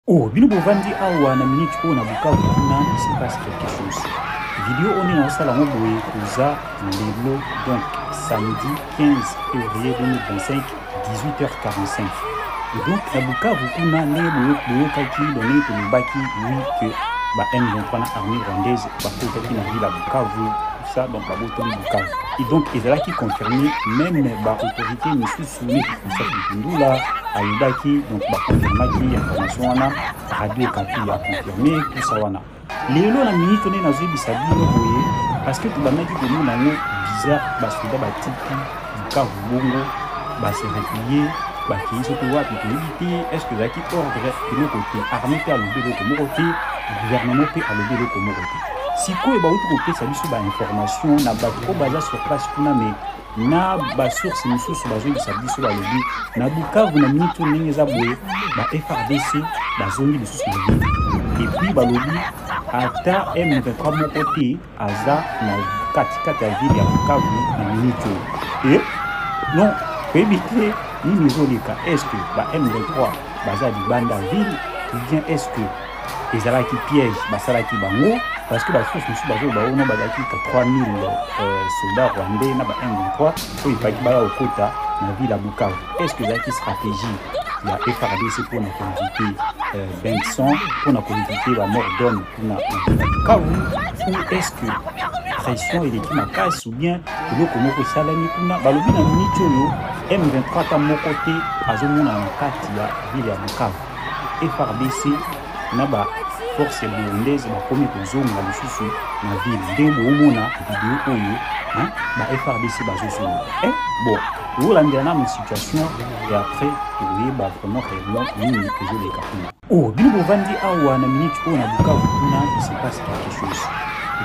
Oh, bino bovandi awa na minute oyo na Bukavu kuna, il se passe quelque chose. Video oyo nde naosala yango boye, toza lelo donc samedi 15 février 2025 18h45. Et donc na Bukavu kuna ndenge boyokaki, donc ndenge tolobaki oui que ba M23 na armée rwandaise bakotaki na ville ya Bukavu, tout ça, donc babotoli Bukavu. Et donc ezalaki confirmé même ba autorité misusu neti François Lutundula alobaki, donc baconfirmaki information wana, Radio Okapi a confirmé tout ça wana. Lelo na minute nde nazoyebisa bino boye parce que tobandaki komona yango bizarre, basoda batiki Bukavu bongo base replier, bakei soki wapi toyebi te. Est ce que ezalaki ordre? Eloko te. Armée mpe alobi eloko moko te, gouvernement mpe alobi eloko moko te. Sikoyo bauti kopesa biso bainformation na bato oyo baza sur place kuna, mais na basource mosusu bazoyebisa biso, balobi na Bukavu na minute oyo ndenge eza boye, ba FARDC bazongi lisusu na ville. Et puis balobi ata M23 moko te aza na katikati ya ville ya Bukavu na minute oyo. E non, toyebi te nini ezoleka. Est ce que ba M23 baza libanda ville ou bien est ce que ezalaki piège basalaki bango? Parce que basource mosusu bazoloba ono bazalaki ka 3000 soldats rwandais na ba M23 oyo efaki baya kokota na ville ya Bukavu. Est ce que ezalaki stratégie ya FARDC mpona koéviter bain de sang, mpona koéviter bamort d'homme kuna na ville ya Bukavu, ou est ce que pression eleki makasi, ou bien eloko moko esalami kuna? Balobi na minute oyo M23 ata moko te azomonana na kati ya ville ya Bukavu. FARDC na ba force burundaise bakomi kozonga lisusu na ville. Ndenge boomona video oyo, ba FARDC bazozonga. Bon, tokolandela nanu situation et après tokoyeba vraiment réellement nini ezoleka kuna. Oh, bino bovandi awa na minute oyo na Bukavu kuna, il se passe quelque chose.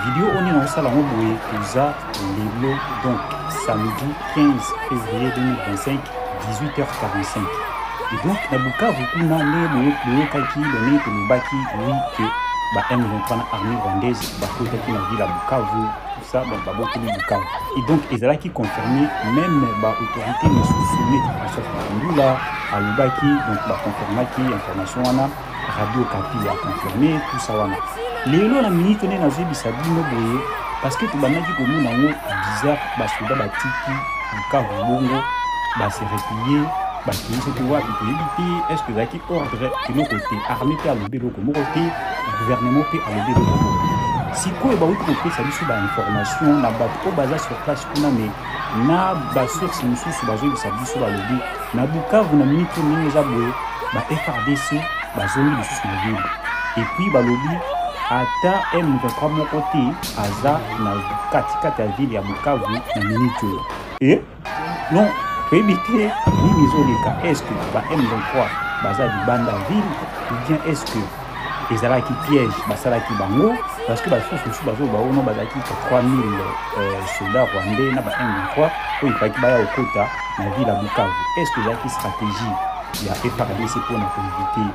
Video oyo nde naosala yango boye, toza lelo donc samedi 15 février 2025 18h45. Et donc na Bukavu kuna ndenge boyokaki, ndenge tolobaki oui que ba M23 na armée rwandaise bakotaki na ville ya Bukavu, tout ça, donc babotoli Bukavu. Et donc ezalaki confirmé même ba autorité mosusu neti François Lutundula alobaki, donc baconfirmaki information wana, Radio Okapi a confirmé tout ça wana. Lelo na minute nde nazoyebisa bino boye parce que tobandaki komona yango bizarre, basoda batiki Bukavu bongo base replier, bakei soki wapi toyebi te. Est ce que ezalaki ordre? Eloko te. Armée mpe alobi eloko moko te, gouvernement mpe alobi eloko moko te. Sikoyo bauti kopesa biso bainformation na bato oyo baza sur place kuna, mais na basource mosusu bazoyebisa biso, balobi na Bukavu na minute oyo ndenge eza boye, ba FARDC bazongi lisusu na ville. Et puis balobi ata M23 moko te aza na katikati ya ville ya Bukavu na minute oyo. E non, toyebi te nini ezoleka. Est ce que ba M23 baza libanda ville ou bien est ce que ezalaki piège basalaki bango? Parce que basource mosusu bazoloba ono bazalaki ka 3000 soldats rwandais na ba M23 oyo efaki baya kokota na ville ya Bukavu. Est ce que ezalaki stratégie ya FARDC mpona koéviter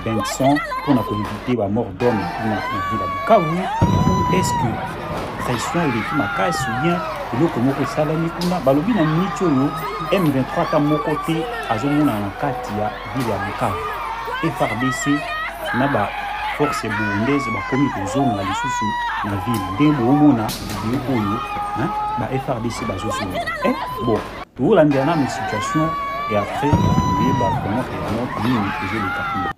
bain de sang, mpona koéviter bamort d'homme kuna na ville ya Bukavu, ou est ce que pression eleki makasi, ou bien eloko moko esalami kuna? Balobi na minute oyo M23 ata moko te azomonana na kati ya ville ya Bukavu. FARDC na ba force burundaise bakomi kozonga lisusu na ville. Ndenge boomona video oyo, ba FARDC bazozonga. Bon, tokolandela nanu situation et après tokoyeba vraiment réellement nini ezoleka kuna.